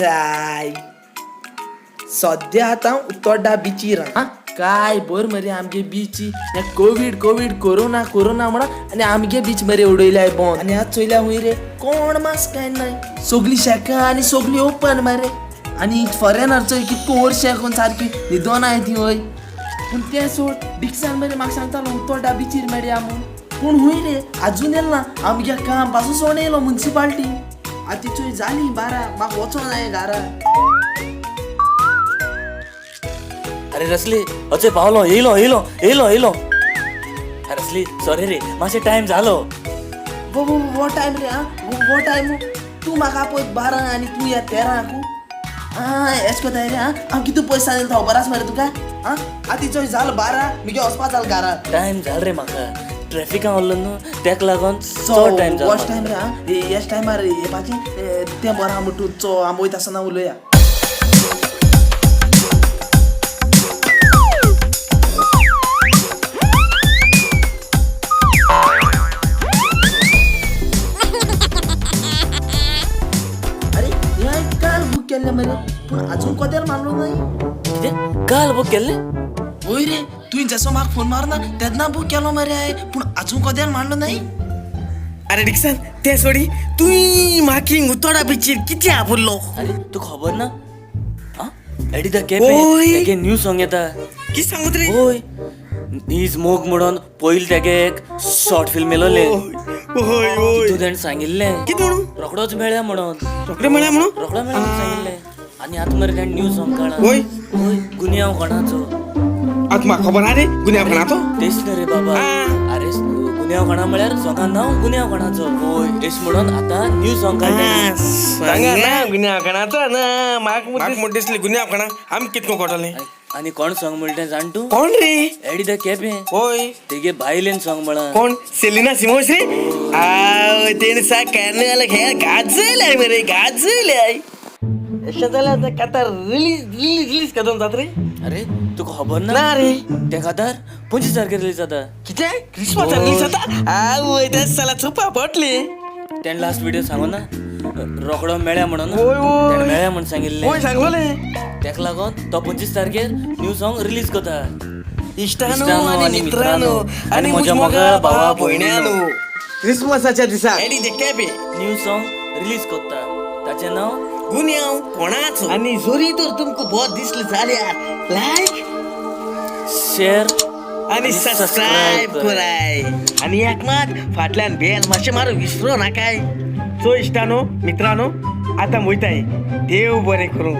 जाय सद्या आतां उत्तोड्डा बिचीर. आं काय बर मरे आमगे बिची. हे कोवीड कोवीड कोरोना कोरोना म्हणा आनी आमगे बीच मरे उडयल्याय बंद. आनी आतां चोयल्या हुंय रे कोण मास्क काय नाय, सगळी शेकां आनी सगळी ओपन मरे. आनी फॉरेनर चोय कितको वर्षां कोण सारकी न्हिदोनाय ती वय. पूण तें सोड, डिक्सान मरे म्हाका सांगतालो उत्तोड्डा बिचीर मेळया म्हूण, पूण हुंय रे आजून येयला ना. आमगे काम पासून सोड येयलो मुन्सिपाल्टी. आतां चोय जाली 12, म्हाका वचों जाय घारा. अरे रसली अचे पावलो, येयलो येयलो येयलो येयलो. रसली सॉरी रे, मातशें टायम जालो. वो वो वो टायम रे. आं वो टायम तूं म्हाका पळय 12 आनी तूं या 13. आं एश कोताय रे. आं हांव कितू पयस सांगलें खबर आसा मरे तुका. आं आतां चोय जाल 12, मुगे वचपा जाल घारा. टायम जाल रे म्हाका, ट्रॅफिकान उरलो न्हू तेका लागून चड टायम जालो. वॉश टायम रे. आं हेच टायमार येवपाचें तें बरें आहा म्हण तूं चो आमी वयता आसतना उलोवया. अरे हें काल बूक केल्लें मरे, पूण आजून कोदेल मारलो न्हय. कितें काल बूक केल्लें? वय रे, तुवें जसो म्हाका फोन मारना तेन्ना बूक केलो मरे हांवें, पूण आजून कोदेल मारलो न्हय. अरे डिक्सन ते सोडी, तुई माकी उतोडा बिचीर किती आपुरलो. अरे तू खबर ना? आं एडी the केपें ओय. तेगे न्यू सॉंग येता. कित सांगत रे? ओय नीज मोग म्हणून पयलीं तेगे एक शॉर्ट फिल्म येयलोलें. ओय ओय तितून तेणें सांगिल्लें कित म्हणून? रोखडोच मेळ्या म्हणून. रोखडे मेळ्या म्हणून? रोखडो मेळ्या म्हणून सांगिल्लें. आनी आतां मरे तेणें न्यू सॉंग काडलां. ओय. ओय गुन्यांव कोणाचो. आतां म्हाका खबर ना रे गुन्यांव कोणाचो. तेच न्हय रे बाबा. अरे गुन्यांव कोणा म्हळ्यार सोंगा नांव गुन्यांव कोणाचो. ओय एश म्हणून आतां न्यू सॉंग काडलें. सांगा ना गुन्यांव कोणाचो ना म्हाका म्हूण दिसली गुन्यांव कोणा आमी कितको कोटले. आनी कोण सॉंग म्हणलें तें जाण तूं? कोण रे? Eddie the Quepem. ओय तेगे बायलेन सॉंग म्हळां. कोण सेलिना सिमोस रे? आव तेणे सा कार्निवाल खेळ गाजयलाय मरे, गाजयलाय. अशें जाल्यार आतां कातार रिलीज रिलीज रिलीज केदोन जाता रे? अरे तुका खबर ना? ना रे. तें खातार 25 तारखेर रिलीज जाता. कितें क्रिसमसार रिलीज जाता? आवय तें साला चुपा पडली. तेणें लास्ट व्हिडिओ सांगो ना रोखडो मेळ्या म्हणून. ओय, ओय. तेणें मेळ्या म्हूण सांगिल्लें. ओय सांगलोलें. तेका लागून तो 25 तारखेर न्यू सॉंग रिलीज करता. इश्टानो आनी मित्रांनो आनी म्हज्या मोगाळ भावा भयण्यानो, क्रिसमसाच्या दिसा Eddie the Quepem new song release करता, ताचें नांव गुन्यांव कोणाचो. आनी जरी तर तुमकां बरें दिसलें जाल्यार लायक शेअर आनी सबस्क्रायब कराय. आनी एक मात फाटल्यान बेल मातशें मारू विसरो नाकाय. सो इश्टानो मित्रांनो आतां वयताय, देव बरें करूं.